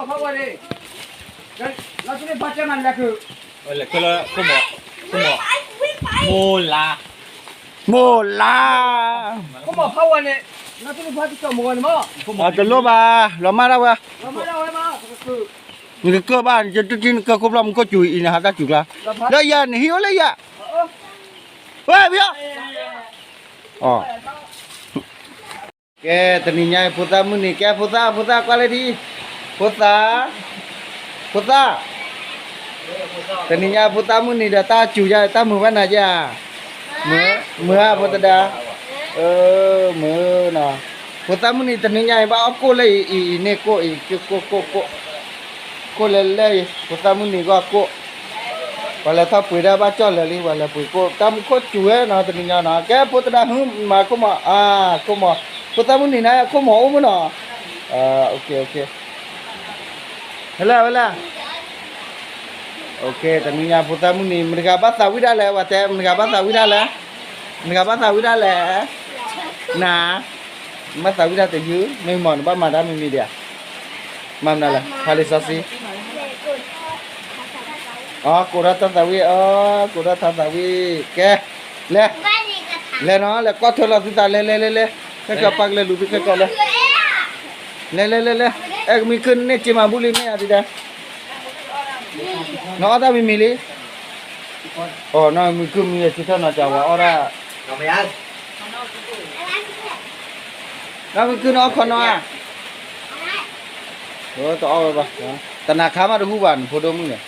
ဖးဝဲန့ၣ်, လီၤဆူန့ၣ်ဖးတဲမးလဲၤခုၣ်, လဲၤခုၣ်လၢခိၣ်မီၤ, ခိၣ်မီၤ, မိၢ်လါ, မိၢ်လါ, ခိၣ်မီၤဖးဝဲန့ၣ်, လီၤဆူန့ၣ်ဖးတကီၢ်မီၤဝဲန့ၣ်မး, တလိၣ်ဘၣ်, လီၤမၢ်ဒၣ်ဝဲ, လီၤမၢ်ဒၣ်ဝဲမး, နကကၢၢ်ဘၣ် နကကၢၢ်ဘၣ် နကၢၢ်ကိၣ်ဖျီၣ်မူခိၣ်စူၤအံၤ နဟးတၢ်စူၤကျါ, လၢယၤနဟံၣ်အိၣ်လၢယၤ, ဝဲဘီ, ကဲ တနံၤညါအံၤ ဖိသၣ်မုၢ်နံၤ ကဲ ဖိသၣ် ဖိသၣ်ကွၢ်လၢဒ်အံၤ, ဖိသၣ်, ဖိသၣ်, တနံၤညါဖိသၣ်မုၢ်နံၤဒီးတၢ်စူၤယါ တၢ်မုာ်ဘၣ်နၤယါ, မုာ်ဧါဖိသဒါ, မုာ်နီၤ, ဖိသၣ်မုၢ်နံၤတနံၤညါအံၤ ဘၣ်အီၣ်ကိၣ်လၢအံၤ အံၤ အံၤန့ၣ်ကိၣ်အံၤ ကိၣ် ကိၣ် ကိၣ် ကိၣ်လၢလၢအံၤ ဖိသၣ်မုၢ်နံၤဂီၢ်ကိၣ်, ပှၤလဲၤထီၣ်ပှ့ၤဒၣ်ဘၣ်ကၠီၣ်လၢာ်လံ ပှၤလဲၤပှ့ၤကိၣ် တၢ်မူခိၣ်စူၤဝဲနီၤ တနံၤညါနီၤ ကဲဖိသဒါဟုမၤခိၣ်မီၤ အါ ခိၣ်မီၤ, ဖိသၣ်မုၢ်နံၤန့ၣ် ခိၣ်မီၤအိၣ်မုၢ်နီၤ, ဟဲလၢ ဟဲလၢ, တနံၤညါဖိသၣ်မုၢ်နံၤ မတၤဂၤဘၣ်သးဝံၣ်ဒၣ်လဲၣ် ဝဲတဲ မတၤဂၤဘၣ်သးဝံၣ်ဒၣ်လဲၣ်, မတၤဂၤဘၣ်သးဝံၣ်ဒၣ်လဲၣ်, နၤ, နဘၣ်သးဝံၣ်ဒၣ်တယုၢ် မ့ၢ်မီၤ နဘၣ်မၤတၢ်မံၤမံၤဒံးဧါ, မၤမနုၤလဲၣ် ဖးလံာ်စီဆှံ ကိးထီၣ်တၢ်သးဝံၣ် ကိးထီၣ်တၢ်သးဝံၣ် ကဲ, လဲၤ, လဲၤနီၤ လဲၤကွၢ်ထွဲလီၤသုသး လဲၤ လဲၤ လဲၤ လဲၤ, ခဲကီးပာ်ကလဲၤလူၤသုခဲကီးလဲၤ, လဲၤ လဲၤ လဲၤ လဲၤ, အဲၣ်ကမံၤခုၣ်န့ၢ်စ့မၤဘူၣ်လံမ့ၢ်ဧါဒံးဒၣ်, နအီၣ်တၢ်မံၤမံၤလံ, အိၣ်နီၤမံၤခုၣ်မံၤဆံထီၣ်နီၤ ကဝၤအီၣ်တၢ် နီၢ်မုၢ်ကုၢ်နီၢ်ခီနီၤဧါ, တအီၣ်ဝဲဘၣ်, တနၤခါမးတဟူဘၣ် နဖိဒိၣ်မုၣ်န့ၣ်,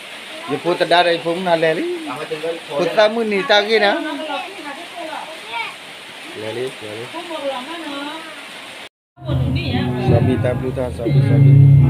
ယဖိသဒါဒီးယဖိမုၣ်နၤလဲၤလံ, ဖိသၣ်မုၢ်နံၤတၢ်ဂ့ၢ်နၤ, လဲၤလံ, လဲၤလံ, စီၤဘံၣ်တၢ်ဘျုးတၢ်စီၤဘံၣ်စီၤဘံၣ်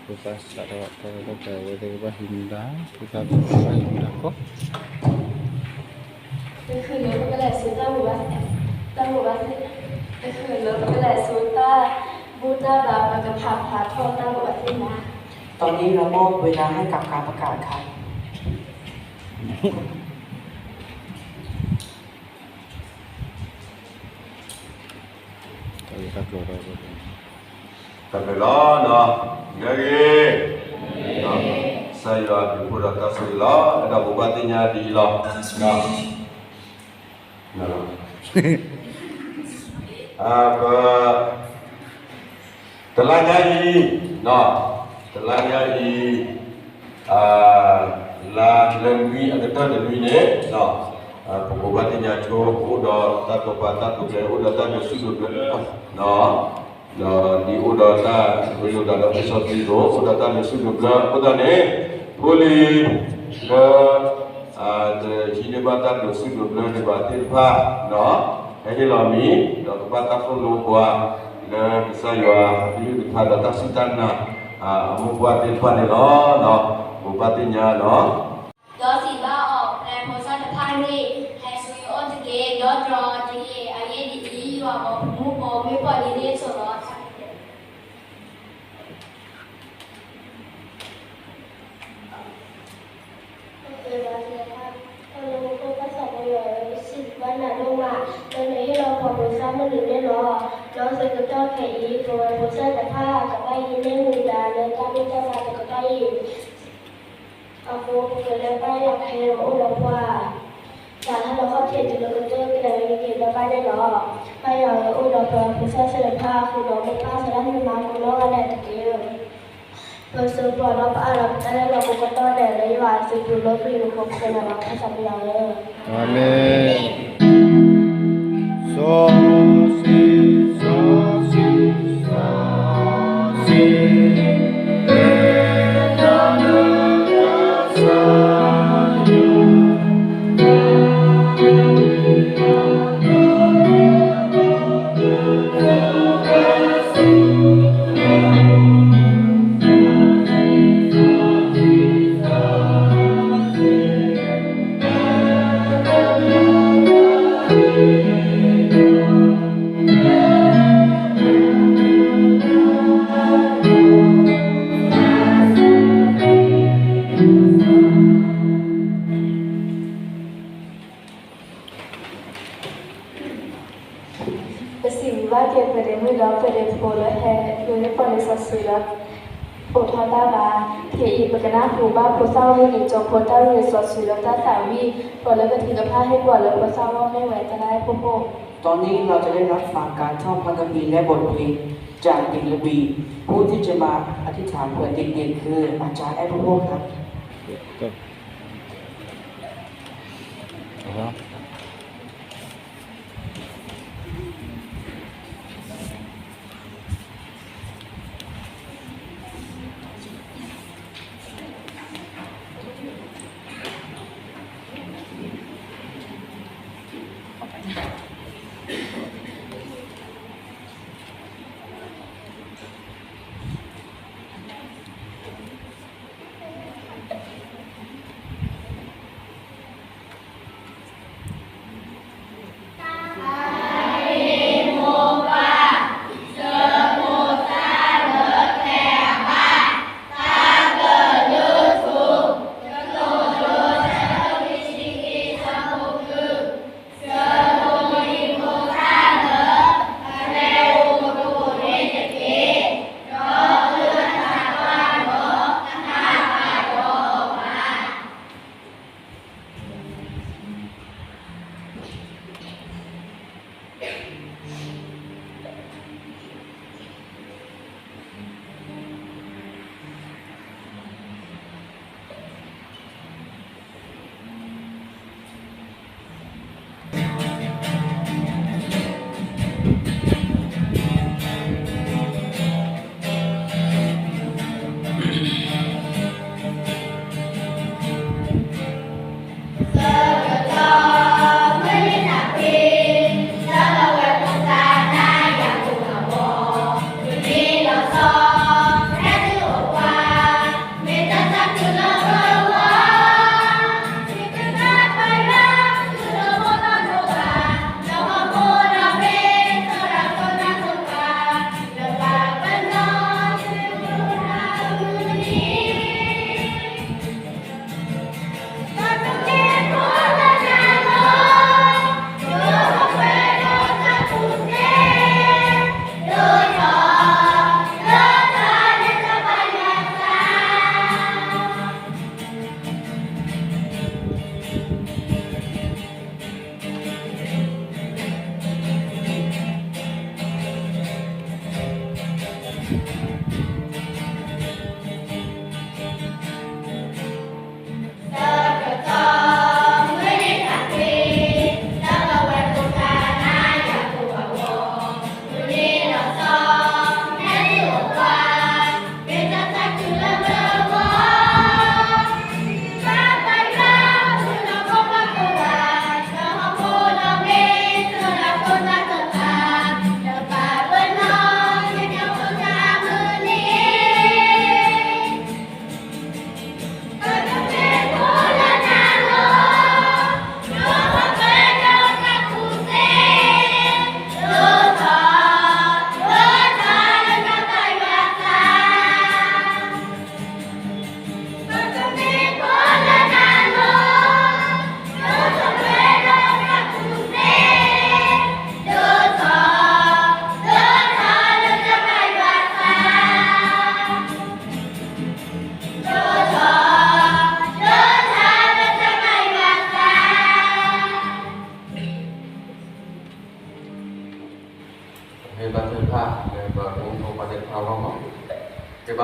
ဖိသၣ်စးထီၣ် တၢ်ရဲၣ်တၢ်ကျဲၤဝဲသ့ၣ်ကဘၣ်ဟံးမူဒါ, ဖိသၣ်ကဘၣ်ဟံးမူဒါဃီ, တချုးလၢပကလဲၤဆူတၢ်ဘိးဘၣ်, တချုးလၢပကလဲၤဆူတၢ်ဘူၣ်တၢ်ဘါ ပကဖးဖျါထီၣ်တၢ်ဘိးဘၣ်သ့ၣ်ညါ, ตอนนี้เรามอบเวลาให้กับการประกาศค่ะ တၢ်ဘျုးလီၤနီၤ, ယဂ့ၤ, ကစၢ်ယွၤဒုးအိၣ်ဒီးတၢ်ဆိၣ်ဂ့ၤလီၤ, အဲၣ်ဒိးဘိးဘၣ်သ့ၣ်ညါဒ်အံၤလီၤ, ပ တလါညါအံၤ, တလါညါအံၤ, လါလၢနွံအကတၢၢ်တနွံန့ၣ်, ပဘိးဘၣ်သ့ၣ်ညါဆိ ပအိၣ်ဒီးတၢ်တိာ်ပာ်တၢ်တိာ်ကျဲၤ အိၣ်ဒီးတၢ်ဒုးဆူၣ်ဒိးဘျၢ, ဒီးဒ်အိၣ်ဒီးတၢ်ဝဲလိာ်သးဒီးကစီၣ်သံသိး အိၣ်ဒီးတၢ်ဒုးဆူၣ်ဒိးဘျၢအဃိသတးန့ၣ်, ဖိလံၤ, လၢ ဘၣ်တၢ်ဒိးစူၣ်ဒိးဘျၢဒံးဘၣ်သ့ၣ်တဖၣ်, ဟဲဟ့ၣ်လီၤမံၤ ဒီးကဘၣ်တၢ်သိၣ်လိပှၤ လၢကစၢ်ယွၤအကလုၢ်ကထါဒီးတၢ်စူၢ်တၢ်နာ် အမိၢ်ပှၢ်သ့ၣ်တဖၣ်န့ၣ်လီၤ. ဘိးဘၣ်သ့ၣ်ညါလီၤ. ဒီးစံးဘၣ်အီၤ, ပှၤဖိသၣ်တဖၣ်န့ၣ် ဟဲဆူယအိၣ်တက့ၢ်, ဒီးတြီတဟ့ၣ်အဂ့ၢ်ဒ်အံၤ, ယွၤအဘီမုၢ်ဖိမ့ၢ်ပိာ်ဒ်န့ၣ်အသိးလီၤ. တၢ်လၢပဖိသၣ်စံးဘၣ်ယွၤဧၢ, ပစံးဘျုးဘၣ်နၤဒိၣ်မး, လၢနဟ့ၣ်လီၤပှၤဖိသၣ်မုၢ်နံၤန့ၣ်လီၤ. ဒီးဆၢကတီၢ်ခဲအံၤ ပဝဲဖိသၣ်တဖၣ် ကဘၣ်ဟံးန့ၢ်မူဒါလၢတၢ်ဒိၣ်တၢ်လၢ်တကတီၢ်အံၤ အဃိ ပကလဲၤဘါယွၤခဲအံၤ အိၣ်ဒီးပှၤ တၢ်ဟးလီၤခီၣ်ထံးတုၤလၢကတၢၢ်ကလဲၤဝဲက့ၤဘၣ်ဘၣ်န့ၣ်လီၤ. ဘါယွၤဧၢ, အိၣ်ဒီးပှၤဖိသၣ်သ့ၣ်တဖၣ်အဃိဒီး မိၢ်ပၢ်သရၣ်မုၣ်မၤကိးနီၢ်ဂၤဒဲးတက့ၢ်. ပစၢၤပှၤဒီးပအၢၣ်လီၤပတၢ်လၢလီၤကိးကတီၢ်ဒဲးလၢယွၤစုပူၤလၢခရံာ်အဃိ ပဃ့နၤလီၤ ပၢ်သးပ့ၤယွၤဧၢ. အၤမ့ၣ်. စီၤဆံ, စီၤဆံ, စီၤဆံ, အဲၣ်တၢ်လၢကစၢ်ယွၤ ပစံးဘျုးဘၣ်က့ၤပဒ့မုၣ်ဒီးပဒ့ဖိလၢဟဲ ပှၤလံာ်စီဆှံလၢ အိးထီၣ်တၢ်ဘါ, ခဲအံၤ ပကနၢ်ဟူဘၣ်ဖိသၣ်ဝဲန့ၣ် ကၠီဖိတၢ်ရ့စီဆှံလၢတၢ်သးဝံၣ်, ဒီးလၢကထုးကဖၣ်ဟ့ၣ်ပှၤလၢဖိသၣ်ဝဲမ့ၢ်ဝဲ သရၣ်အဲၣ်ဖိဖိ. ตอนนี้เราจะได้รับฟังการท่องพระคัมภีร์และบทเพลงจากเด็กเลวี ผู้ที่จะมาอธิษฐานเพื่อเด็กๆ คืออาจารย์แอดพวกครับ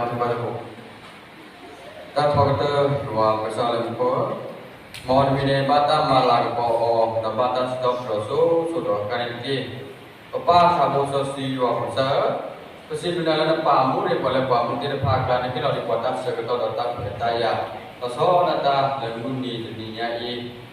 တၢ်ထီကတၢၢ် ယွၤကစၢ်လၢမူခိၣ်ဧၢ, မ်နမံၤန့ၣ်ဘၣ်တၢ်မၤလၤကပီၤအီၤ ဒီးဘၣ်တၢ်စံးထီၣ်ပတြၢၤစိၤစိၤဒီးကါန့ၣ်တက့ၢ်. ပပၢ်သးဘိစီဆှံယွၤကစၢ်ဧၢ, ပစံးဘျုးနၤလၢနပာ်မူန့ၢ်ပှၤလၢပှၤမူသ့ၣ်တဖၣ်အကျါ နဟ့ၣ်လီၤဒံးပှၤတၢ်ဆၢကတီၢ်ဒီးတၢ်ခွဲးတၢ်ယာ် လီၤဆီဒၣ်တၢ်လၢမုၢ်နံၤတနံၤညါအံၤ,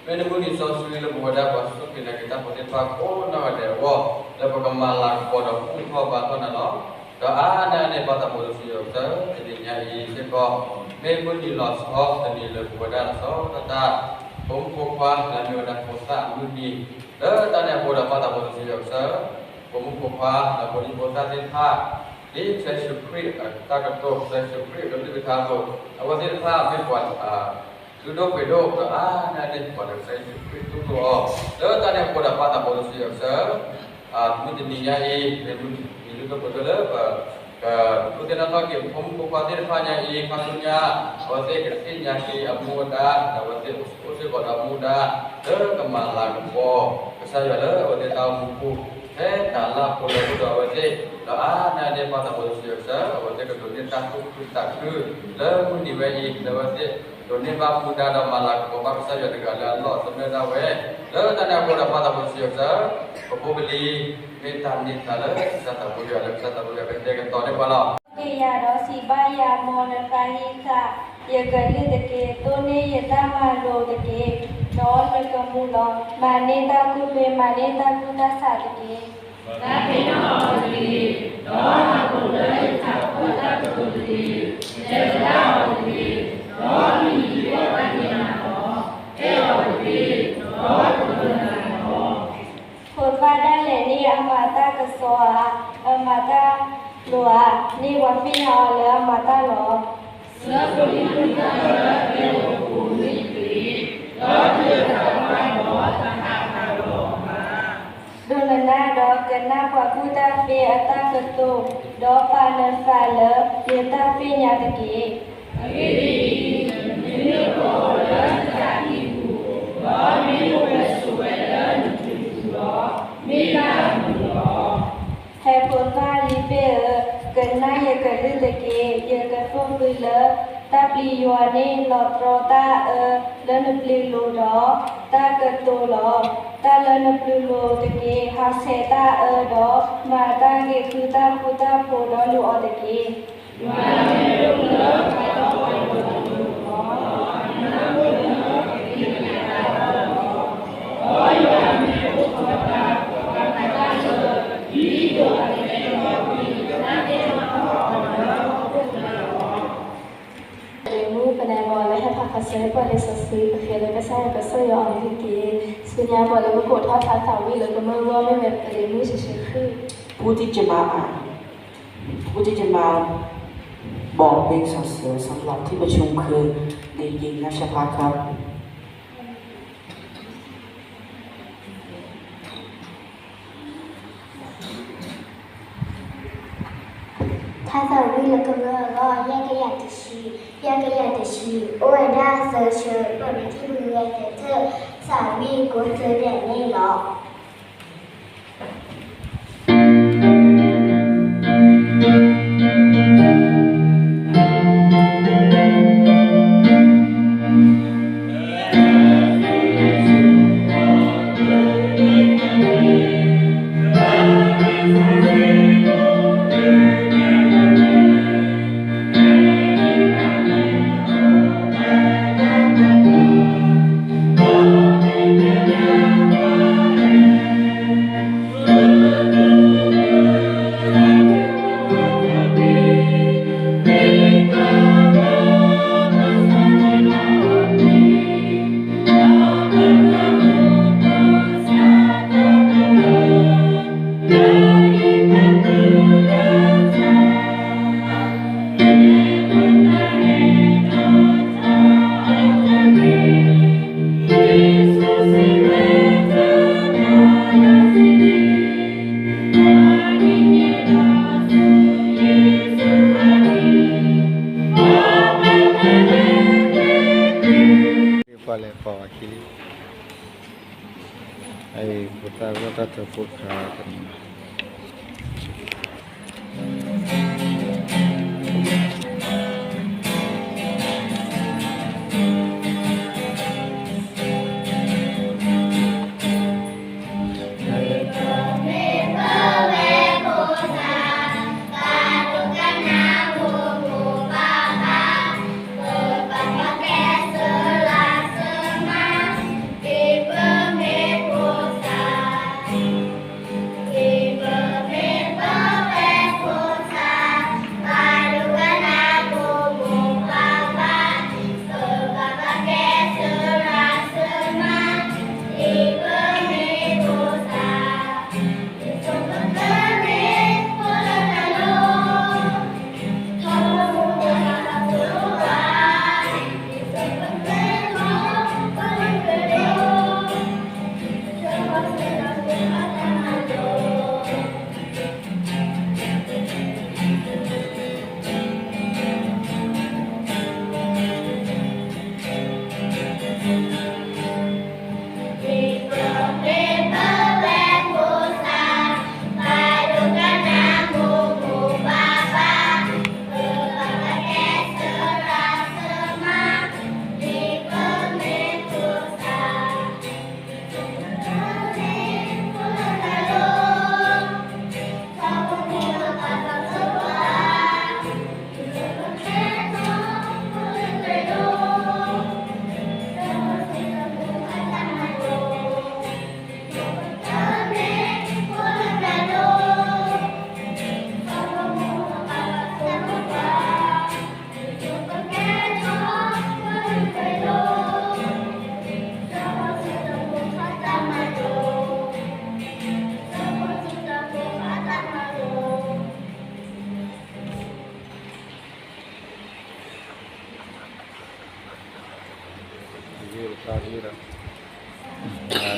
မ့ၢ်နမုၢ်နံၤစီဆှံလၢပဝဲဒၣ်ပှၤစူၢ်က့ၤနာ်က့ၤတၢ်ဖိသ့ၣ်တဖၣ်ကိးနီၢ်ဂၤဒဲးအဂီၢ် လၢပကမၤလၤကပီၤဒီးဘူၣ်ထီၣ်ဘါထီၣ်နၤလီၤ. ဒီးအါန့ၢ်န့ၣ် ပၢ်သးဘိစီဆှံယွၤကစၢ်ဧၢ, တနံၤညါအံၤစ့ၢ်ကီး မ့ၢ်မုၢ်နံၤလီၤဆီတနံၤလၢပဝဲဒၣ်လီၤဆီဒၣ်တၢ် ဖိမုၣ်ဖိခွါလၢအမ့ၢ်ဝဲဒၣ်ဖိသၣ်အမုၢ်နံၤ, လၢတၢ်န့ၣ်အဃိဒီးပၢ်သးဘိစီဆှံယွၤကစၢ်ဧၢ, ဖိမုၣ်ဖိခွါဒီးဖိဒံဖိသၣ်သ့ၣ်တဖၣ် ဒ်ကစၢ်ယ့ၣ်ၡူးခရံာ်အတၢ်ကတိၤ ကစၢ်ယ့ၣ်ၡူးခရံာ်အကလုၢ်ကထါအသိး အဝဲသ့ၣ်တဖၣ်မ့ၢ်ပှၤ ဒုးဒိၣ်ပှ့ၤဒိၣ်ဒီးအါန့ၢ်န့ၣ် ပှၤလၢကစၢ်ယ့ၣ်ၡူးခရံာ်တူၢ်လိာ်အီၤ, လၢတၢ်န့ၣ်အဃိဒီးပၢ်သးဘိစီဆှံယွၤကစၢ်ဧၢ, မုၢ်တနံၤညါအံၤ မ့ၢ်မုၢ်နံၤဒိၣ်ဒိၣ်ပှ့ၤဒိၣ်လၢပ ကသူၣ်သ့ၣ်နီၣ်ထီၣ်က့ၤ ဖိမုၣ်ဖိခွါသ့ၣ်တဖၣ်ညါအံၤ ခါဆူညါ အဝဲသ့ၣ်ကသ့ၣ်ညါက့ၤအမူအဒါ ဒီးအဝဲသ့ၣ်အိၣ်စ့ၢ်ကီးဒီးအမူဒါ လၢကမၤလၤကပီၤ ကစၢ်ယွၤလၢအဝဲသ့ၣ်တၢ်အိၣ်မူပူၤ ဖဲတၢ်လၢ်ဖိလၢအိၣ်ဒီးအဝဲသ့ၣ်, ဒီးအါန့ၢ်န့ၣ် ပၢ်သးဘိစီဆှံယွၤကစၢ် အဝဲသ့ၣ်ကဒိးန့ၢ်တၢ်သူၣ်ခုသးခု လၢမုၢ်နံၤဝဲအံၤ လၢအဝဲသ့ၣ် ဒိးန့ၢ်ဘၣ်မူဒါဒီးမၤလၤကပီၤဘၣ်ကစၢ်ယွၤတဂၤလၢအလီၢ်သနၢၣ်ဒၣ်ဝဲ, လၢတၢ်န့ၣ်အဃိဒီးပၢ်သးဘိစီဆှံယွၤကစၢ် ပဖိပလံၤ မ့ၢ်တၢ်န့ၢ်သါလၢကစၢ်သးဘိယွၤ လၢကစၢ်သးဘိယွၤကတဲာ်ကတီၤန့ၢ်ပှၤလီၤ. ကယၤဒီးစံးဘၣ်ယၤ, မ်နသးဟံးသးယကလုၢ်တက့ၢ်, သိၣ်န့ၢ်ယတၢ်မၤလိာ်တက့ၢ်, ဒီးနကမူလီၤ. မၤန့ၢ်တၢ်ကူၣ်သ့, မၤန့ၢ်တၢ်ကူၣ်သ့, မၤန့ၢ်တၢ်ကူၣ်တၢ်ဆးတက့ၢ်. သးပ့ၤနီၣ်အီၤတက့ၢ်, ဒီးဟးအိၣ်လၢယထးခိၣ်အတၢ်ကတိၤတက့ၢ်. တဲဝဲဒၣ်အီၤတက့ၢ်, ဒီးမ့ၢ်ယဟံးအီၣ်တၢ်ဒ်န့ၣ်လီၤ, တဲအီၤတက့ၢ်, ဒီးကတိၤနၤလီၤ. ဖိခွါဒၣ်လဲာ်န့ၣ် အမၤတၢ်ကစီဧါ, အမၤတၢ်လိၤဧါ, န့ၢ်ပှၤသ့ၣ်ညါအီၤလၢအမၤတၢ်လီၤ. ဆှၢဖိလံၤမုၢ်တၢ်လၢအကဲအီၤအပူၤန့ၣ်တက့ၢ်, ဒီးတုၤအသးပှၢ်ဒီး တဟးဃုာ်အီၤဘၣ်. ဒိးနနါဒီးကနၣ်ပှၤကူၣ်တၢ်သ့အတၢ်ကတိၤ, ဒီးပာ်နသးလၢယတၢ်သ့ၣ်ညါတက့ၢ်. အဂ့ၢ်ဒ်အံၤ, နမ့ၢ်အိၣ်လၢနသးကံၢ်ပူၤ, ဒီးမ့ၢ်အိၣ်ဝဲဆိးဝဲလၢနထံပူၤဒီး, မ့ၢ်တၢ်အမုာ်လီၤ. ဟဲဖိသၣ်လံၤသ့ၣ်ဧၢ, ကနၣ်ယကလုၢ်တက့ၢ်. ယကသိၣ်သုလၢ တၢ်ပျံၤယွၤန့ၣ် လီၤတြီတၢ်အၢလၢနပျုၤလိၤဒီး တၢ်ကတိၤလီၤ. တၢ်လၢနပျုၤလိၤတက့ၢ်. ဟးဆှဲးတၢ်အၢဒီး မၤတၢ်ဂ့ၤ ဃုတၢ်ဃူတၢ်ဖိးဒီးလူၤအီၤတက့ၢ်. ပကလဲၤမူပနၢ်ဘၣ်လၢဟဲဖးခီဆၢ ပှၤလံာ်စီဆှံ ပဃဲၤလၢကစၢ်ယွၤကစၢ်ယွၤအီၤန့ၣ်တက့ၢ်. ဆူညါပှၤလၢပကိးထီၣ်ဖးသးဝံၣ်လၢကမၢဂီၢ် မ့ၢ်ဝဲပကလဲၤမူစံးဆၢဃုာ် พูดที่จะมาอ่าน พูดที่จะมาบอกเพลงสรรเสริญสำหรับที่ประชุมคือเด็กหญิงนัชพัฒน์ครับ ဖးသးဝံၣ်လၢကမၢအဂီၢ် ယဲၢ်ကယၤတဆံ, ယဲၢ်ကယၤတဆံ အိၣ်ဝဲဒၣ်သၢဆၢ ပာ်ဒိၣ်ထံၣ်မုၢ်ဂဲၤသဲးထၢၣ် သးဝံၣ်ကိးသၢဒဲးန့ၣ်လီၤ. ပှၤလဲၤပာ်ဝဲခံလံ, အအံၤ ဖိသၣ်ဂီၢ်တၢ်ထၢဖိတခါတမံၤ,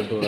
စံးဘျုး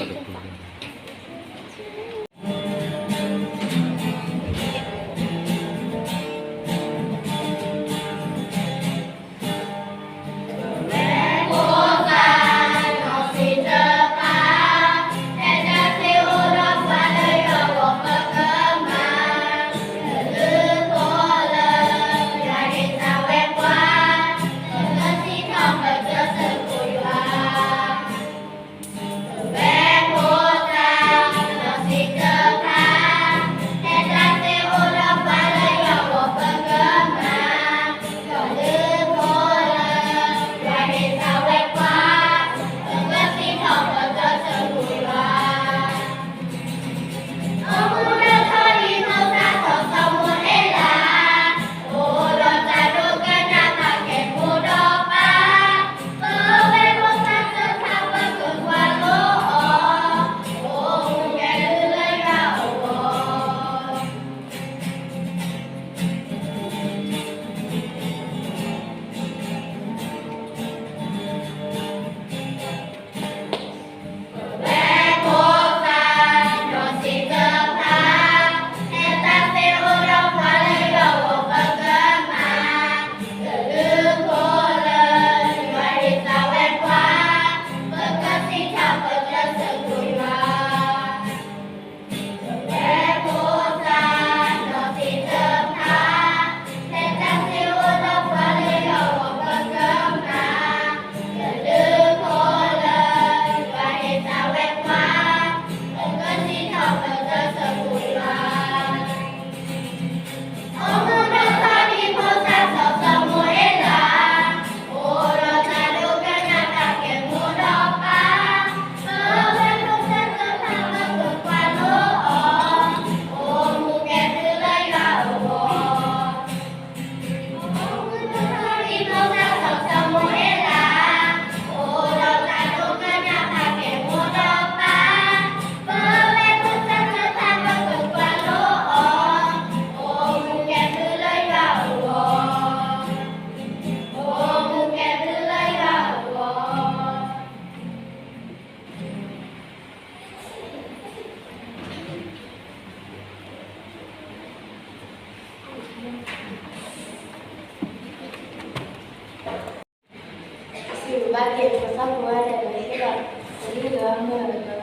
ဘၣ်က့ၤဖိသၣ်ကိးဂၤဒဲးလၢဟ့ၣ်လီၤတၢ်လၢအမုာ်လၢ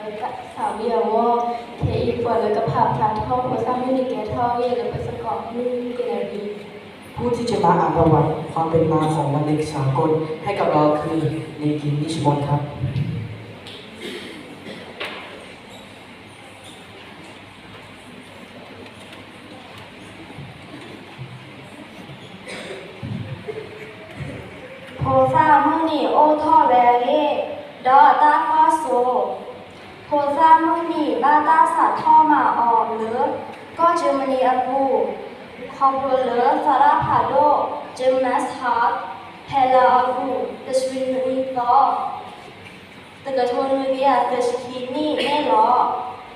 သးဝံၣ်အဂီၢ်, ခဲအံၤပှၤလၢကဖးဖျါထီၣ်ဖိသၣ်မုၢ်နံၤ ကဲထီၣ်ဂ့ၢ်လၢပစ့ၢ်ကီးမုၢ်နံၤကဲနံၤ ผู้ที่จะมาอ่านประวัติความเป็นมาของวันเด็กสากลให้กับเราคือ เด็กหญิง นิชมน ครับ ဖိသၣ်မုၢ်နံၤအိၣ်ထီၣ်ဝဲအဂ့ၢ်, ဒီးအတၢ်ကွၢ်စိ, ဖိသၣ်မုၢ်နံၤဘၣ်တၢ်စးထီၣ်မၤအီၤလၢ ကီၢ်ကၠၢမနံအပူၤ, ခီဖျိလၢသရၣ်ဖးဒိၣ် James Hart ဖဲလါအီကူး တဆံနွံသီ တကထိနွံကယၤသၢဆံခံနံၣ်န့ၣ်လီၤ.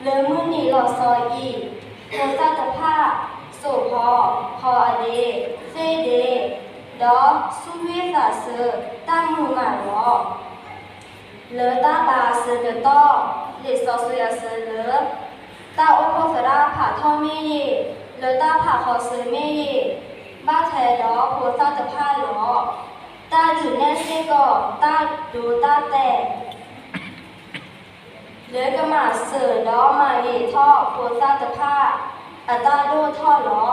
လၢမုၢ်နံၤလီၤဆီအံၤ, ဖိသၣ်တဖၣ် စိာ်ဖီ, ဖီအဒ့, သ့ၣ်ဒ့, ဒီးဆူၣ်ဝ့ၢ်သးဆၢတၢ်မုာ်မးလီၤ. လၢတၢ်ဘါအဆၢကတီၢ်, လံာ်စီဆှံအဆၢလၢ တၢ်အိၣ်ဖှိၣ်သရၣ်ဖးထီၣ်မ့ၢ်ဂ့ၤ, လၢတၢ်ဖးဃီဆၢမ့ၢ်ဂ့ၤ, ဘၣ်ထွဲဒီးဖိသၣ်တဖၣ်လီၤ. တၢ်ဒုးနဲၣ်စ့ၢ်ကီးတၢ်ဒိတၢ်တဲာ် လၢကမၤစၢၤဒီးမၤဂ့ၤထီၣ်ဖိသၣ်တဖၣ် အတၢ်ဒိၣ်ထီၣ်လီ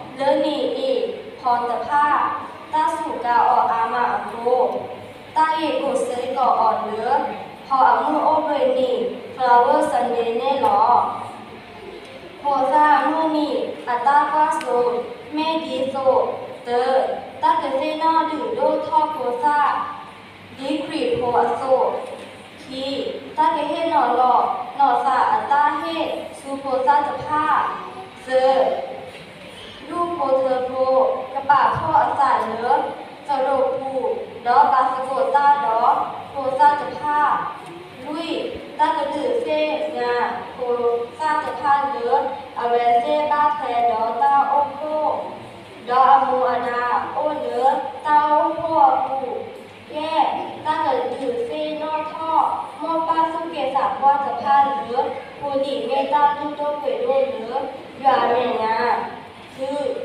ၤ. လၢနံၤအံၤ, ဖီတဖၣ် တၢ်စူးကါအီၤအါမးအဃိ, တၢ်ဂ့ၢ်ကိးစ့ၢ်ကီးအီၤလၢ ဖီအမုၢ်အိၣ်ဘှံးနံၤ Flower Sunday န့ၣ်လီၤ. ဖိသၣ်မုၢ်နံၤအတၢ်ကွၢ်စိ မ့ၢ်ဒ်သိး, တၢ, တၢ်ကသ့ၣ်နီၣ်ဒုးဒိၣ်ထီၣ်ဖိသၣ် ဒ်ခရံာ်ဖိအသိး, ခံ, တၢ်ကဟ့ၣ်နီၤလီၤနီၤသးအတၢ်ဟ့ၣ်ဆူဖိသၣ်တဖၣ်, သၢ, ဒူၣ်ဖိထၢဖိ ကပာ်ဖှိၣ်အသးလၢသရိာ်ပူၤ ဒီးပာ်သကိးတၢ်ဒီးဖိသၣ်တဖၣ်, လွံၢ်, တၢ်ကဒုးသ့ၣ်ညါဖိသၣ်တဖၣ်လၢ အဝဲသ့ၣ်ဘၣ်ထွဲဒီးတၢ်အိၣ်ဖှိၣ် ဒီးအမူအဒါအိၣ်လၢတၢ်အိၣ်ဖှိၣ်အပူၤ, ယဲၢ်, တၢ်ကဒုးသ့ၣ်နီၣ်ထီၣ်မိၢ်ပၢ်သူၣ် ကဲသးပှၢ်တဖၣ်လၢ ဖိလံၤမ့ၢ်တၢ်လုၢ်ဒိၣ်ပှ့ၤဒိၣ်လၢ ယွၤအမဲာ်ညါ, ဒုး တၢ်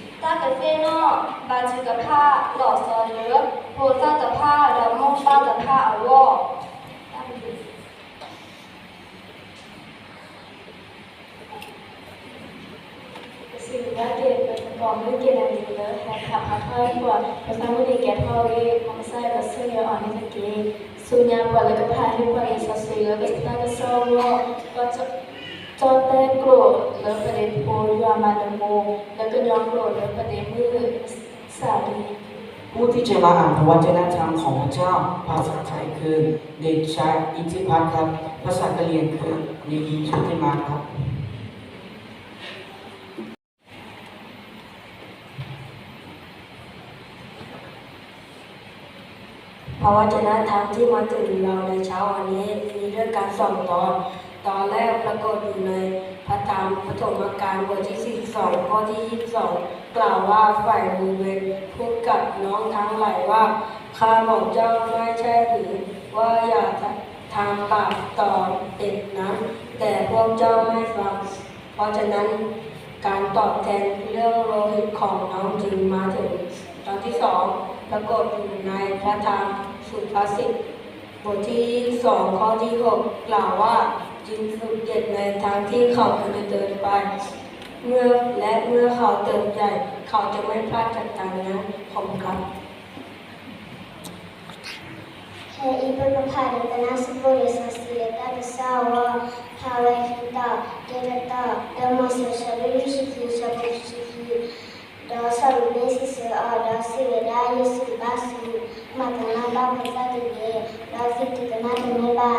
ကသ့ၣ်နီၣ်ဘၣ်စၢၤကဖၣ်လီၤဆီလၢ ဖိသၣ်တဖၣ်ဒီးမိၢ်ပၢ်တဖၣ်အဂီၢ်. ပစံးဘျုးဘၣ်က့ၤ ပသကိးမုၣ်ကဲနၤလံၤလၢ ဟဲဖးဖျါထီၣ်ပှၤ ပသးမုၢ်နံၤကဲထီၣ်အဂ့ၢ် မ်ကစၢ်ယွၤကဆိၣ်ဂ့ၤအီၤန့ၣ်တက့ၢ်. ဆူညါပှၤလၢကဖးဟ့ၣ်ပှၤလံာ်စီဆှံလၢပတၢ်ကစီၣ်အဂီၢ်, ကၠီၣ်တဲၣ်ကျိာ်လၢပဒ့ဖိယွၤမၤနၢၤမိၢ် လၢကညီကျိာ်လၢပဒ့မုၣ်စးလံ ผู้ที่จะมาอ่านพระวจนะธรรมของพระเจ้าภาษาไทยคือเด็กชายอิทธิพัฒน์ครับ ภาษากะเหรี่ยงคือ เด็กหญิงชุติมาครับ พระวจนะธรรมที่มาถึงเราในเช้าวันนี้ มีด้วยกันสองตอน ตอนแรกปรากฏอยู่ในพระธรรมปฐมกาลบทที่สี่สิบสอง ข้อที่ยี่สิบสอง กล่าวว่าฝ่ายมูเบนพูดกับน้องทั้งหลายว่า ข้าบอกเจ้าไม่ใช่หรือว่าอย่าทำบาปต่อเด็กนั้น แต่พวกเจ้าไม่ฟัง เพราะฉะนั้น การตอบแทนเรื่องโลหิตของน้องจึงมาถึง ตอนที่สอง ปรากฏอยู่ในพระธรรมสุภาษิต บทที่ยี่สิบสอง ข้อที่หก กล่าวว่า จึงฝึกเด็กในทางที่เขาควรจะเดินไป เมื่อ และเมื่อเขาเติบใหญ่ เขาจะไม่พลาดจากทางนั้น ขอบคุณครับ ဖဲအံၤပကဖးဒီးကနၣ်စ့ၢ်ကီးလံာ်စီဆှံလၢတၢ်ကစီၣ်အဂီၢ်, ဖးဝဲခံတီၤ, တတီၤ, လၢမးသဲအဆၢဒိၣ်လွံၢ်ဆံခံ အဆၢဖိတဆံခံ, ဒီးစီၤပ့းတရူးစံးဆၢအီၤ, ဒီးစံးဝဲဒၣ်, ယ့ၣ်ၡူးဘၣ်စူၤ, မၤကမၣ်ဘၣ်ဖိသၣ်တဂ့ၤ, ဒီးသုတကနၣ်တမ့ၢ်ဘၣ်ဧါ,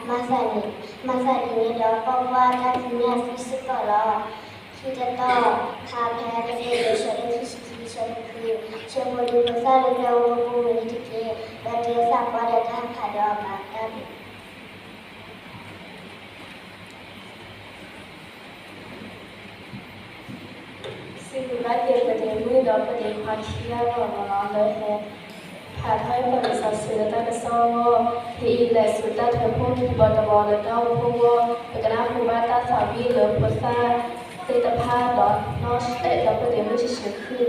မၤသးဒ်န့ၣ်, မၤသးဒ်န့ၣ်ဒီး ကွၢ်ကွၢ်, တၢ်သံန့ၢ်အသွံၣ်စ့ၢ်ကီးလီၤ. ခံတတီၤ, ဖးဖဲတၢ်ကတိၤလံာ်စီဆှံလၢခံဆံခံ အဆၢဖိတဆံခွံ, ဆၢဖိဒံးဖိသၣ်လၢကျဲအိၣ်မူပူၤဝံၤတက့ၢ်, ဒီးတ့သးပှၢ်ဒီးတၢ်ဟးဖးဒီးအီၤဘၣ်တၢ် စံးဘျုးဘၣ်က့ၤပဒ့မုၣ်ဒီးပဒ့ခွါခံဂၤလီၤမးလီၤ လၢဟဲဖးထီၣ်ပှၤလံာ်စီဆှံလၢတၢ်ကစီၣ်အဂီၢ်, ဖဲအံၤလဲၤဆူတၢ်ထွဲဖှိၣ်ခံဘီတဘီလၢတၢ်အိၣ်ဖှိၣ်အဂီၢ်, ပကနၢ်ဟူဘၣ်တၢ်သးဝံၣ်လၢဖိသၣ်သ့ၣ်တဖၣ်ဒီး နီၣ်အဲၣ်ဒီးပဒ့မုၣ်ယ့ၣ်ၡူးခရံာ်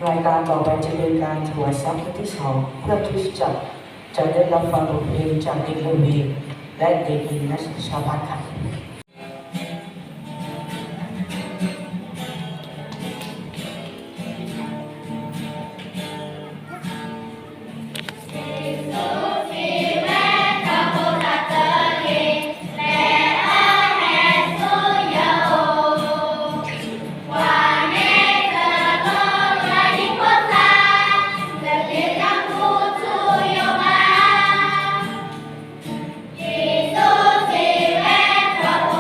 รายการต่อไปจะเป็นการถวายทรัพย์ครั้งที่สอง เพื่อคริสตจักรจะได้รับฟังบทเพลงจากเด็กละเวง และเด็กหญิงนัชชาพัฒน์ครับ Yêsu sǐ wê tawˬ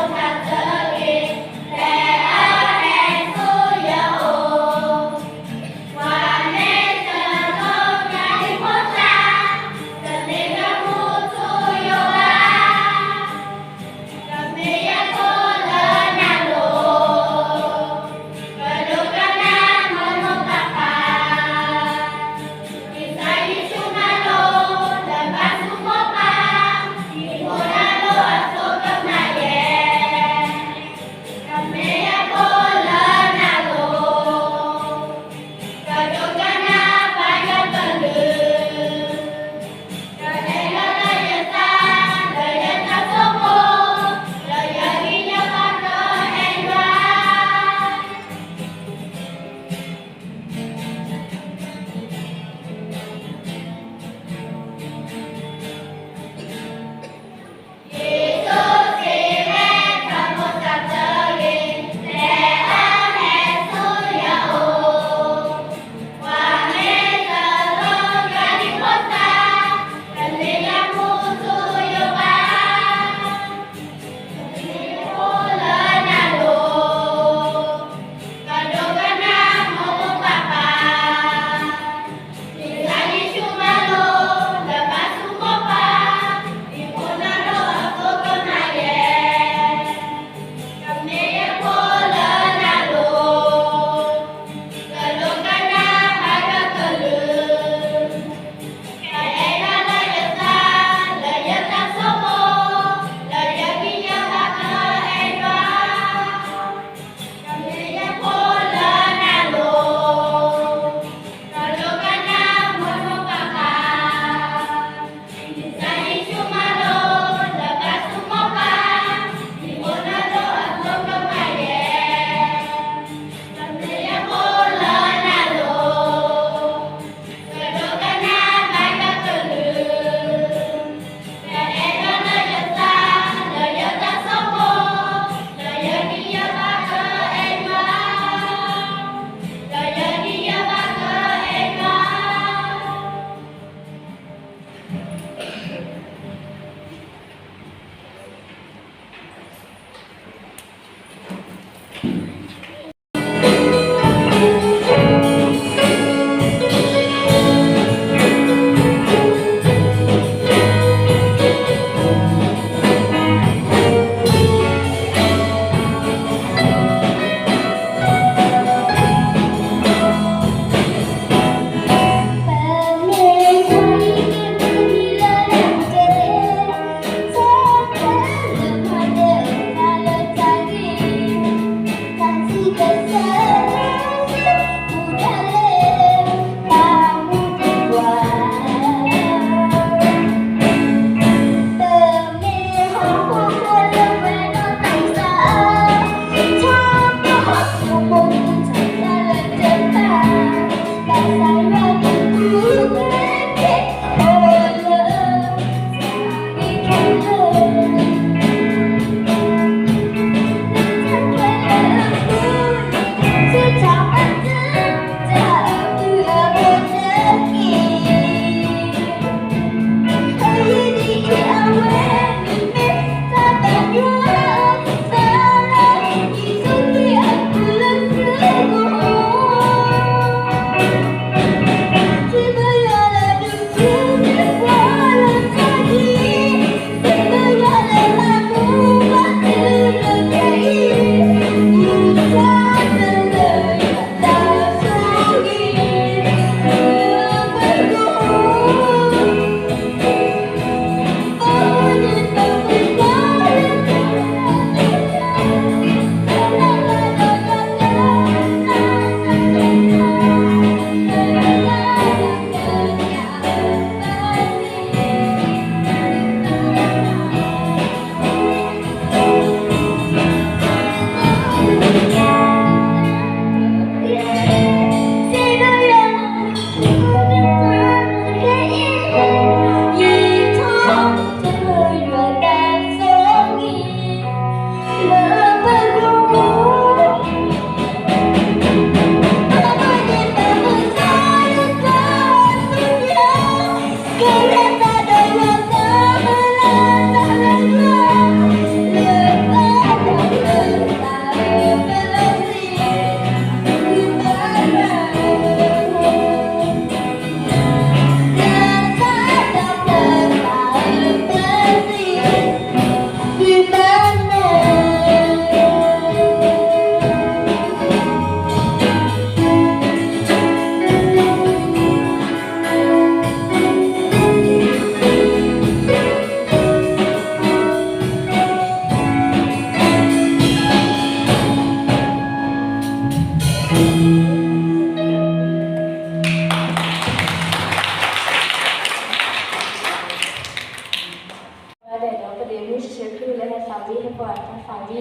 လၢဟဲသးဝံၣ် ဟဲပှၤတၢ်သး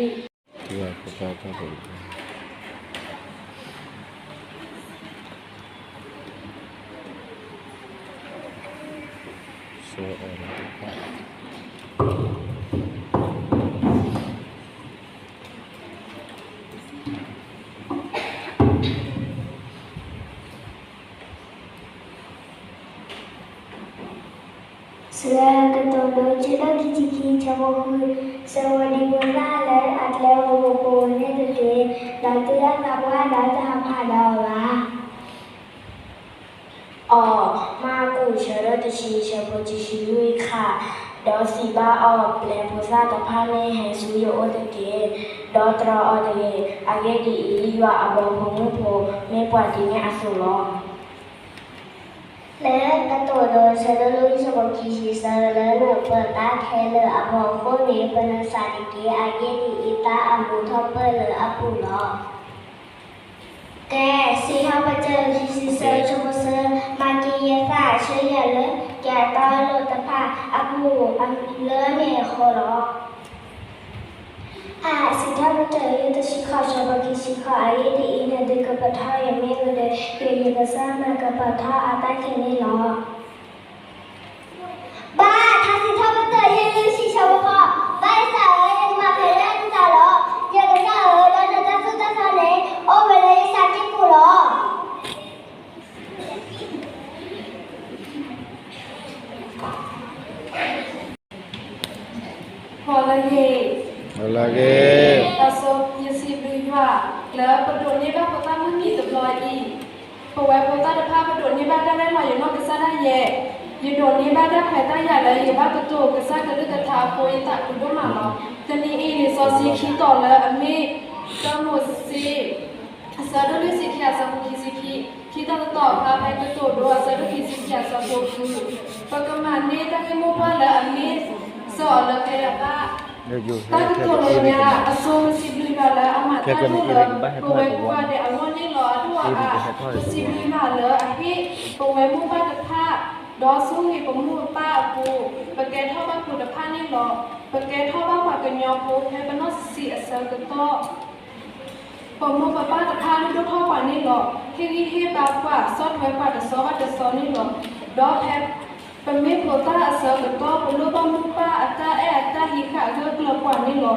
ဝံၣ် စံးလၢကတိၤဒိ ဆၢဒိၣ်ခံဆံခံ ဆၢဖိဃု, ဆၢဝဲဒံးဖိသၣ်လၢအကျဲအိၣ်ပူၤန့ၣ်တက့ၢ်, ဒီးတုၤအသးပှၢ်ဒီးတဟးဖးဒီးအီၤဘၣ်. အီ, မၢ်ကူး ဆၢဒိၣ်တဆံ ဆၢဖိတဆံလွံၢ်ခါ, ဒီးစံးဘၣ်အီၤ, ပျဲဖိသၣ်တဖၣ်န့ၣ်ဟဲဆူယအိၣ်တက့ၢ်, ဒီးတြီအီၤတဂ့ၤ. အဂ့ၢ်ဒ်အံၤ, ယွၤအဘီဖိမုၢ်ဖိ မ့ၢ်ပှၤဒ်န့ၣ်အသိးလီၤ. လၢကတိၤဒိ ဆၢဒိၣ်လွံၢ် ဆၢဖိခံဆံသၢ, လၢနပၢၤတၢ်ခဲလၢာ်အဖီခိၣ်န့ၣ် ပနသးတက့ၢ်. အဂ့ၢ်ဒ်အံၤ, တၢ်အမူထီၣ်ပၢၢ်လၢအပူၤလီၤ. ကဲ, စံးထီၣ်ပတြၢၤ ခံဆံသၢ ဆၢဖိသၢ, မၤက့ၤယသးဆူယွၤလၢ ကဲအတၢ်အၢၣ်လီၤတဖၣ်အပူၤ လၢန့ၣ်အဃိလီၤ. အါ, စံးထီၣ်ပတြၢၤ တဆံဃိး ဆၢဖိခံဆံဃိး, အဂ့ၢ်ဒ်အံၤ, နဒုးကပီၤထီၣ်ယမ့ၢ်ဝံၤဒီး, ယွၤယကစၢ်မၤကပီၤထီၣ်အတၢ်ခဲန့ၣ်လီၤ. ဘၣ်, ထါစံးထီၣ်ပတြၢၤ လွံၢ်ဆံ ဆၢဖိဃိး, ဘၣ်ယသးဧၢ, ယကမၤဖဲလၢနသးလီၤ. ယွၤကစၢ်ဧၢ, ဒီးနတၢ်သိၣ်တၢ်သီန့ၣ် အိၣ်ဝဲလၢယဆၢက့ၢ်ပူၤလီၤ. ဂီၤလၢအဂ့ၤ, ဂီၤလၢအဂ့ၤ, တၢ်ဆိ, ယစံးဘျုးယွၤ လၢပဒိးန့ၢ်ဘၣ်ဖိသၣ်မုၢ်နံၤတဘျီအံၤ, ပဝဲဖိသၣ်တဖၣ် ပဒိးန့ၢ်ဘၣ်တၢ်ရဲၣ်လီၤယနီၢ်ကစၢ်ဒၣ်ယဲ, ယဒိးန့ၢ်ဘၣ်တၢ်ခွဲးတၢ်ယာ်လၢယကဘၣ်ကတိၤကစၢ်ကလုၢ်ကထါအဃိ ယသးခုဒိၣ်မးလီၤ. တနံၤအံၤ လံာ်စီဆှံခံတီၤလၢအမ့ၢ် စီၤမိၤၡ့ အဆၢဒိၣ်လွံၢ်ဆံခံ အဆၢဖိခံဆံခံ, ခံတီၤတတီၤအဖျါ ဖဲကတိၤဒိ အဆၢဒိၣ်ခံဆံခံ အဆၢဖိဃု, ပကမၤန့ၢ်တၢ်ဂ့ၢ်မိၢ်ပှၢ်လၢအမ့ၢ်စၢၤအီၤလၢကျဲအဘၣ်. တၢ်ကတိၤလၢညါအစိၤ ပစံးဘျုးယွၤလၢအမၤတၢ်ဒိၣ်လၢ ပဝဲကိးဂၤဒဲးအဂီၢ်န့ၣ်လီၤ. အဒိၣ်အအါ ပစံးဘျုးယွၤလၢအဟ့ၣ်ပဝဲမိၢ်ပၢ်တဖၣ် ဒီးဆိၣ်ဂ့ၤပမိၢ်ပၢ်အဃိ ပကဲထီၣ်ဘၣ်ဖိတဖၣ်န့ၣ်လီၤ. ပကဲထီၣ်ဘၣ်ပှၤကညီဖိ ဖဲပနီၢ်ဆံးဆံးအဆၢကတီၢ် ပမိၢ်ပပၢ်တဖၣ်လုၢ်ဒိၣ်ထီၣ်ပှၤန့ၣ်လီၤ. ဟ့ၣ်ဂံၢ်ဟ့ၣ်ဘါပှၤ ဆီၣ်ထွဲပှၤတစီဘၣ်တစီန့ၣ်လီၤ. ဒီးဖဲပမ့ၢ်ဖိသၣ်အဆၢကတီၢ် ပလိၣ်ဘၣ်မိၢ်ပၢ်အတၢ်အဲၣ်အတၢ်ဟံးဃာ်ဂၢၢ်ကျၢၤပှၤန့ၣ်လီၤ.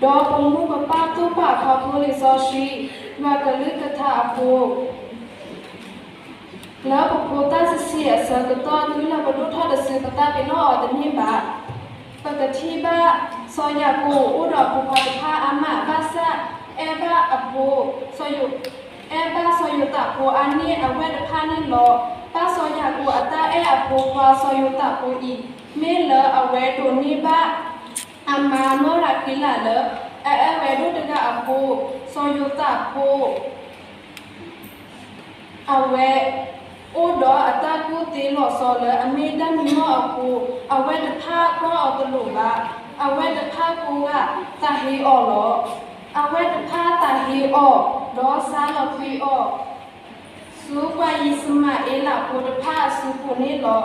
ဒီးပမိၢ်ပပၢ်သိၣ်ပှၤခီဖျိလံာ်စီဆှံ ယွၤကလုၢ်ကထါအဃိ လၢပဖိသၣ်ဆံးဆံးအဆၢကတီၢ် တုၤလၢပဒိၣ်ထီၣ်တစု ပသးပ့ၤနီၣ်အီၤတန့ၢ်ဘၣ်. ပကထံၣ်ဘၣ်စီၤယၤကိာ်အိၣ်ဒီးအဖိခွါတဖၣ်အါမး ဘၣ်ဆၣ်အဲၣ်ဘၣ်အဖိ စီၤယိၤ အဲၣ်ဘၣ်စီၤယိၤသးဖိအါန့ၢ်အဝဲၢ်တဖၣ်န့ၣ်လီၤ. ဘၣ်စီၤယၤကိာ်အတၢ်အဲၣ်အဖိခွါစီၤယိၤသးဖိအံၤ မ့ၢ်လၢအဝဲဒိးန့ၢ်ဘၣ် အမါနီၢ်ရၤဃံလးလၢ အအဲၣ်ဝဲဒိၣ်တဂၤအဃိ စီၤယိၤသးဖိ အဝဲ အိၣ်ဒီးအတၢ်ကူၣ်သ့လီၤဆီလၢအမ့ၢ်တၢ်မံမီၢ်အဃိ အဝဲၢ်တဖၣ်ကွၢ်အီၤတလိၤဘၣ်. အဝဲၢ်တဖၣ်ကိးဂၤသးဟ့အီၤလီၤ. အဝဲၢ်တဖၣ်သးဟ့အီၤ ဒီးစါလီၤကွံာ်အီၤ ဆူပှၤယံးၡမၤဧ့လးဖိတဖၣ်အစုပူၤန့ၣ်လီၤ.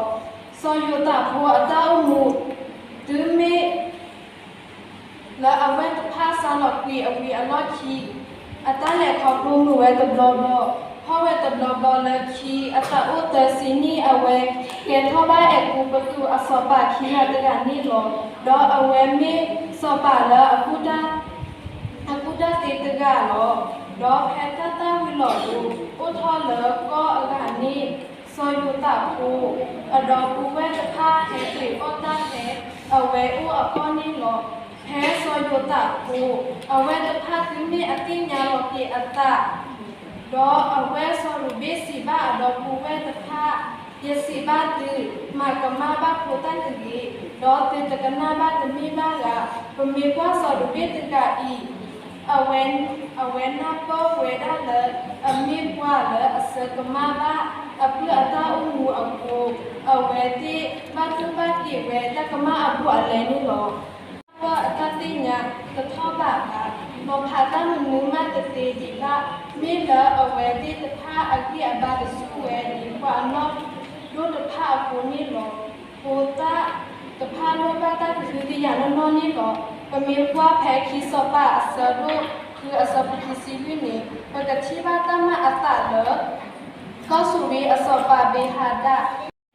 စီၤယိၤသးဖိအတၢ်အိၣ်မူ တုၤမ့ၢ် လၢအဝဲၢ်တဖၣ်စါလီၤကွံာ်အဝံၤအလီၢ်ခံ အတၢ်လဲၤခီဖျိမုာ်ဝဲတဘျီဘျီ, ဖှီၣ်ဝဲတဘျီဘျီလၢခံ အသးအိၣ်သၢဆံနံၣ် အဝဲကဲထီၣ်ဘၣ်အဲၤကူပတူးအစီၤပၤခံဂၤတဂၤန့ၣ်လီၤ. ဒီးအဝဲမ့ၢ်စီၤပၤလၢအကူၣ်တၢ် အကူၣ်တၢ်သ့တဂၤလီၤ. ဒီးဖဲတၢ်သၣ်ဝံၤလီၤဒိ အိၣ်ထီၣ်လၢကီၢ်အဂၤန့ၣ် စီၤယိၤသးဖိ အဒီပုၢ်ဝဲၢ်တဖၣ်ဟဲက့ၤအီၣ်တၢ်ဖဲအဝဲအိၣ်အကီၢ်န့ၣ်လီၤ. ဖဲစီၤယိၤသးဖိ အဝဲၢ်တဖၣ်သုမ့ၢ်အသ့ၣ်ညါလီၤက့ၤအသး ဒီးအဝဲၢ်စီၤရူၤဘ့ၣ်စံးဘၣ်အဒီပုၢ်ဝဲၢ်တဖၣ်, ယစံးဘၣ်သု, မၤကမၣ်ဘၣ်ဖိသၣ်တဂ့ၤ, ဒီးသုတကနၣ်ဘၣ်တမ့ၢ်ဘၣ်ဧါ. ပမ့ၢ်ကွၢ်စီၤရူၤဘ့ၣ်တဂၤအံၤ, အဝဲ, အဝဲနၢ်ပၢၢ်ဝဲဒၣ်လၢ အမ့ၢ်ပှၤလၢအဆၢကမၣ်ဘၣ်အပုၢ်အတၢ်အိၣ်မူအဃိ, အဝဲသ့ၣ်ဘၣ်တူၢ်ဘၣ်က့ၤဝဲတၢ်ကမၣ်အဘူးအလဲန့ၣ်လီၤ. ပၢ်အတၢ်သ့ၣ်ညါတထီၣ်ဘးဘၣ်, နီၤဖးတၢ်မနုၤမးတသ့ဒံးဘၣ်, မ့ၢ်လၢအဝဲသ့ၣ်တဖၣ်အဂံၢ်အဘါတဆူၣ်ဝဲဒ်ပှၤအနီၢ်ဒိၣ်တဖၣ်အဃိန့ၣ်လီၤ. ဖိသၣ် ပဖးလိာ်ဘၣ်တၢ်ကဟုကယာ်နီၢ်နီၢ်န့ၣ်ဒီး, ပမ့ၢ်ကွၢ်ဖဲခံစီၤပၤအဆၢဒိၣ်ဃုအဆၢဖိခံဆံလွံၢ်န့ၣ်, ပကထံၣ်ဘၣ်တၢ်မၤအသးလၢ ကီၢ်စူၤရ့အစီၤပၤဘ့ဟၤဒၣ်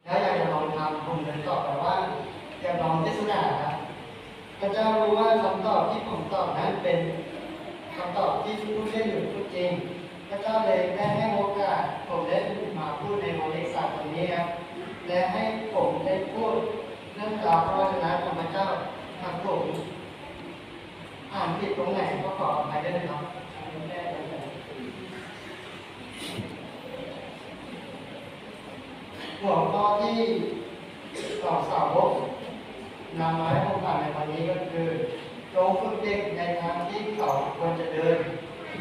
ถ้าอยากจะลองทำ ผมเลยตอบไปว่า อยากลองเทศนาครับ พระเจ้ารู้ว่าคำตอบที่ผมตอบนั้นเป็นคำตอบที่พูดเล่นหรือพูดจริง พระเจ้าเลยได้ให้โอกาสผมได้มาพูดในวันเลขสามวันนี้ครับ และให้ผมได้พูดเรื่องราวพระวจนะของพระเจ้า หากผมอ่านผิดตรงไหนก็ขออภัยด้วยนะครับ หัวข้อที่สองสาวกนำมาให้ผมอ่านในวันนี้ก็คือ จงฝึกเด็กในทางที่เขาควรจะเดิน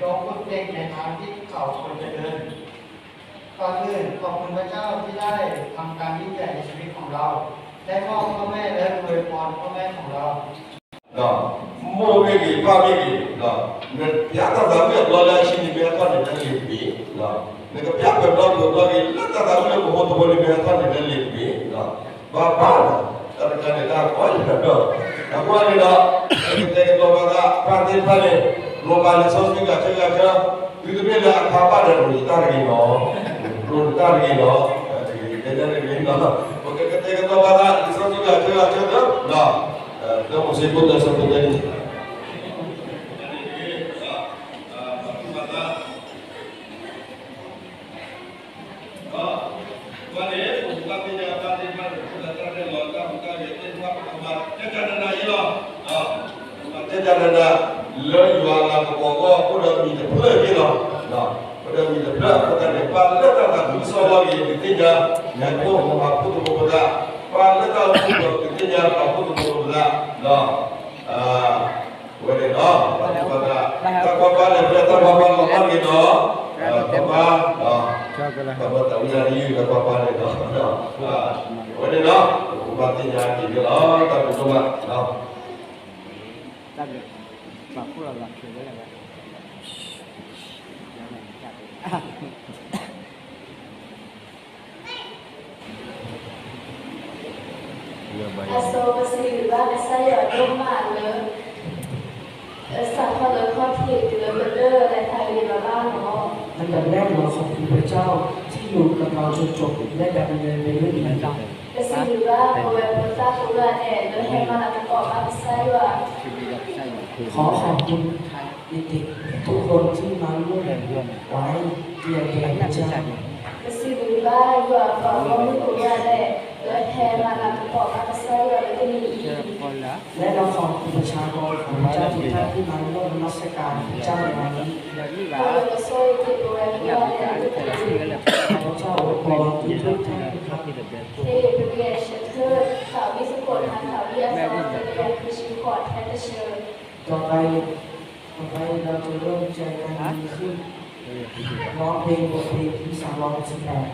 จงฝึกเด็กในทางที่เขาควรจะเดิน ก่อนอื่นขอบคุณพระเจ้าที่ได้ทำการยิ่งใหญ่ในชีวิตของเรา ได้มอบพ่อแม่และอวยพรพ่อแม่ของเรา မိၢ်မ့ၢ်ဂ့ၤ ပၢ်မ့ၢ်ဂ့ၤ, နပျးတၢ်သးဝံၣ်အဘျီလၢအဆံန့ၣ် မ့ၢ်ဟဲထီၣ်န့ၣ် တၢ်လ့ၤတဘ့ၣ်, နကပျးပှဲၤဘျီပှဲၤဘျီဂ့ၤ လၢတၢ်သးဝံၣ်လၢပဟိသဖိန့ၣ် မ့ၢ်ဟဲထီၣ်န့ၣ် တၢ်လ့ၤတဘ့ၣ်, ဘၣ်ဘၣ်ဒီး တၢ်တခါန့ၣ် တၢ်ကီယၤဒီး, အဃိန့ၣ်ဒီး ပကတဲာ်ကတီၤပသး ပၢ်သ့ၣ်တဖၣ်န့ၣ် လိၣ်ဘၣ်လံာ်စီဆှံဂၤဆၢဂၤဆၢ, သုတမ့ၢ်လၢအခါဘၣ်ဒီး လိၣ်ယတၢ်တဂ့ၤနီၤ, လိၣ်ယတၢ်တဂ့ၤနီၤ, တဂ့ၤတဂ့ၤနီၤ, ပကတဲာ်ကတီၤပသး လံာ်စီဆှံဂၤဆၢဂၤဆၢဒီး ဒီးမိၤၡ့ခိၣ်သၢဆၢဖိတၢန့ၣ် ဒီး အဃိန့ၣ် ပကဘၣ်သ့ၣ်ညါဘၣ်သ့ၣ်တဖၣ်န့ၣ် ပတၢ်ရဲၣ်လီၤတၢ်ဟူးတၢ်ဂဲၤသ့ၣ်တဖၣ် ပကမၤတဲတၢ်နၤနၤအံၤလီၤ. ပကမၤတဲတၢ်နၤနၤ လၢယွၤအလၤကပီၤအဂီၢ် အိၣ်ဒီးမံၤတဖျၢၣ်အဂ့ၢ်လီၤ. အိၣ်ဒီးမံၤတဖျၢၣ်အဃိသတးန့ၣ် ပၢ်လၢတၢ်သးခုကစီၣ်လီၤဂ့ၤ ဒုးသ့ၣ်ညါ ညၣ်ကိၣ်မၤဖှိၣ်သကိးပသး, ပၢ်လၢတၢ်အိၣ်ဖှိၣ်ဒီးဒုးသ့ၣ်ညါပာ်ဖှိၣ်သကိးပသး, ဒီး အဝဲန့ၣ်ဒီး တၢ်ကွၢ်ပာ်လဲၣ် ပတၢ်ကွၢ်ပာ်လီၤမၢ်ဂ့ၤဒီး ကွၢ်ပာ် ကွၢ်ပာ်သးဝံၣ်တၢ်တယုၢ်ဒီးကွၢ်ပာ်န့ၣ်ဒီး အဝဲန့ၣ်ဒီး ပကဘၣ်သ့ၣ်ညါက့ၤန့ၣ်လီၤ တၢ်ဘျုးဒိၣ်မး အဆိ ပစံးဘျုးဘၣ်ကစၢ်ယွၤဒိၣ်မးလၢ အစးထီၣ်လၢခီၣ်ထံးတုၤလၢပဒၢၣ်လဲၤဖးလံာ်ဘၣ်ဘၣ်လီၤ. อันดับแรกเราขอบคุณพระเจ้าที่อยู่กับเราจนจบและได้เรียน ပစံးဘျုးဘၣ်ပဝဲဖိသၣ်ဖိခွါဒဲး လၢဟဲမၤလၤကပီၤဘၣ်ကစၢ်ယွၤ ขอขอบคุณเด็กๆทุกคนที่มาร่วมไว้เรียนเรียนพระเจ้า ပစံးဘျုးဘၣ်ယွၤပှၤဂီၢ်မုၢ်ဖိခွါဒဲး လၢဟဲမၤလၤကပီၤဘၣ်ကစၢ်ယွၤလၢတနံၤအံၤ และเราขอบคุณประชากรของพระเจ้าทุกท่านที่มาร่วมนมัสการพระเจ้าในวันนี้ ขอพระเจ้าอวยพรทุกๆท่านนะครับ ต่อไป ต่อไปเราจะเริ่มใจกันดีขึ้น ร้องเพลงบทเพลงที่สามร้อยหกสิบแปด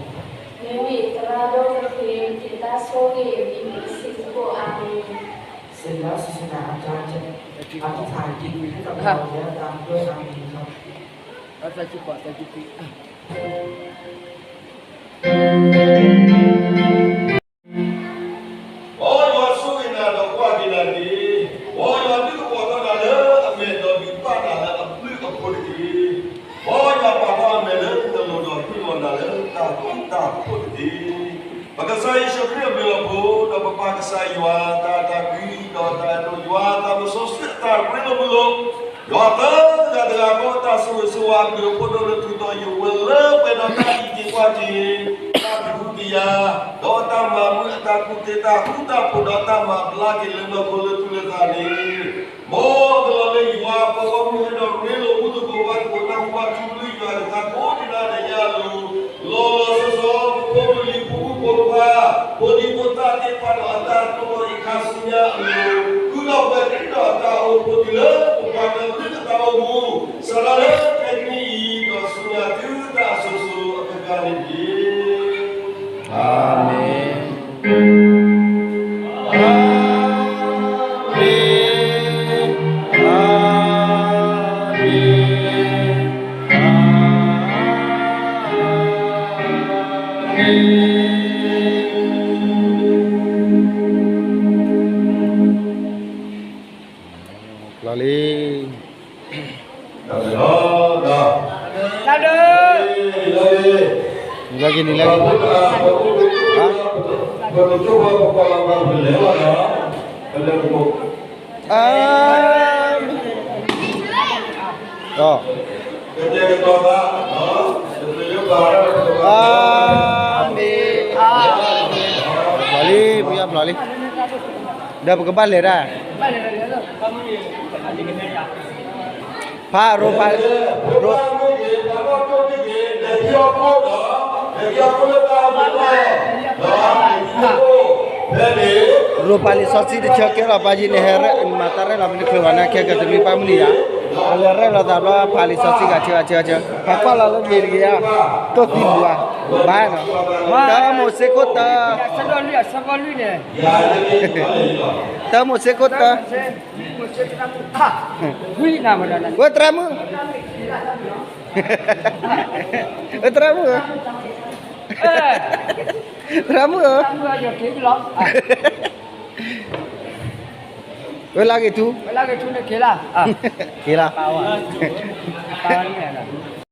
เสร็จแล้วศาสนาอาจารย์จะอธิษฐานกินให้กับเราแล้วตามด้วยอาเมนครับ မ်ယွၤဆိၣ်ဂ့ၤနၤဒီးကွၢ်က့ၤနၤတက့ၢ်. မ်ယွၤဒုးကပီၤထီၣ်နၤလၢအမဲာ် ဒီးဒုးပာ်နၤလၢအဘျုးအဖှိၣ်တက့ၢ်. မ်ယွၤပာ်ထီၣ်အမဲာ်လၢနလိၤ ဒီးဟ့ၣ်လီၤနၤလၢတၢ်ဃူတၢ်ဖိးတက့ၢ်. ပကစၢ်ယ့ၣ်ၡူးခရံာ်အဘျုးအဖှိၣ် ဒီးပပၢ်ကစၢ်ယွၤအတၢ်အဲၣ်တၢ်ကွံ ဒီးတၢ်အဲၣ်တၢ်ကွံ ယွၤအတၢ်မုၢ်စီဆှံအတၢ်ရ့လိာ်မုာ်လိာ် ယွၤသၢဂၤတဂၤဃီအတၢ်ဆိၣ်ဂ့ၤဆိၣ်ဝါ အဘျုးအဖှိၣ်ဒိၣ်လၢထူးထီး ယဝဲလၢပှဲၤဒီးတၢ်အံးက့ၤကွၢ်က့ၤ တၢ်ကဟုကယာ် ဒီးတၢ်မၤမုာ်အတၢ်ကူၣ်သ့တၢ်ဃူတၢ်ဖိး ဒီးတၢ်မၤဘျါက့ၤလၢနီၢ်ခိလၢထူလၢသးန့ၣ် မ်ကလီၤလၢယွၤအပှၤဂီၢ်မုၢ်ဟဲဒီးရ့လိာ်မုာ်သကိးဘၣ်သကိးတၢ်မူဘၣ်ထူလၢယွၤတဂၤကိးဒံးနီၢ်ဒဲးညါအလိၤ လီၤလီၤဆီဆီ ပဖိပလံၤဖိမုၣ်ဖိခွါ ဖိဒံဖိသၣ်သ့ၣ်တဖၣ်ဒီးအတၢ်တိာ် ဒီးယခါဆူညါအလိၤ ဃုာ်ဒီးပှၤခရံာ်ဒီးအတၢ်အိၣ်ဖှိၣ်တုၤလၢပပှၤကလုာ်အတၢ်အိၣ်မူ စးထီၣ်လၢခဲကနံၣ်အံၤ ဒီးဆူညါတုၤတၢ်အစိၤစိၤအကတီၢ်န့ၣ်တက့ၢ်. အၤမ့ၣ်. အၤမ့ၣ်. အၤမ့ၣ်. အၤမ့ၣ်. လီၤလံ. တၢ်ဒၢ, နံၤလၢက့ၤ နံၤလၢက့ၤ, အၢ, အၢ, အၢမ့ၢ်, ဖျိးလံ, ပယီၤဖျိးလံ, ဒီးပကဘၣ်လဲၤဒၣ် ဖးရိဖး, ရိ, ရိဖးလံာ်စီဆှံတဆၢကဲထီၣ်ပှၤယံၤန့ၣ် ဟဲရဲၣ်မၤတၢ်ရဲၣ်လီၤမ့ၢ်တချုးဘၣ်န့ၣ် ခဲကတမံၤပၢ်မုၢ်နံၤယၤ, အလဲၤရဲၣ်လီၤသးဘျီ ဖးလံာ်စီဆှံဂၤဆၢဂၤဆၢဂၤဆၢ, ဟးကွၢ်လီၤလၢမ့ၢ်တဂ့ၤဧါ, တိၢ်သံမူၤဧါ, ဘၣ်နီၤ, တၢမိၤၡ့ခိၣ်တၢ တၢမိၤၡ့ခိၣ်တၢ, ဝဲသရၣ်မုၣ်, ဝဲသရၣ်မုၣ်ဧၢ, သရၣ်မုၣ်ဧၢ, ဝဲလၢဂ့ၤထူ, က့ၤလီၤ,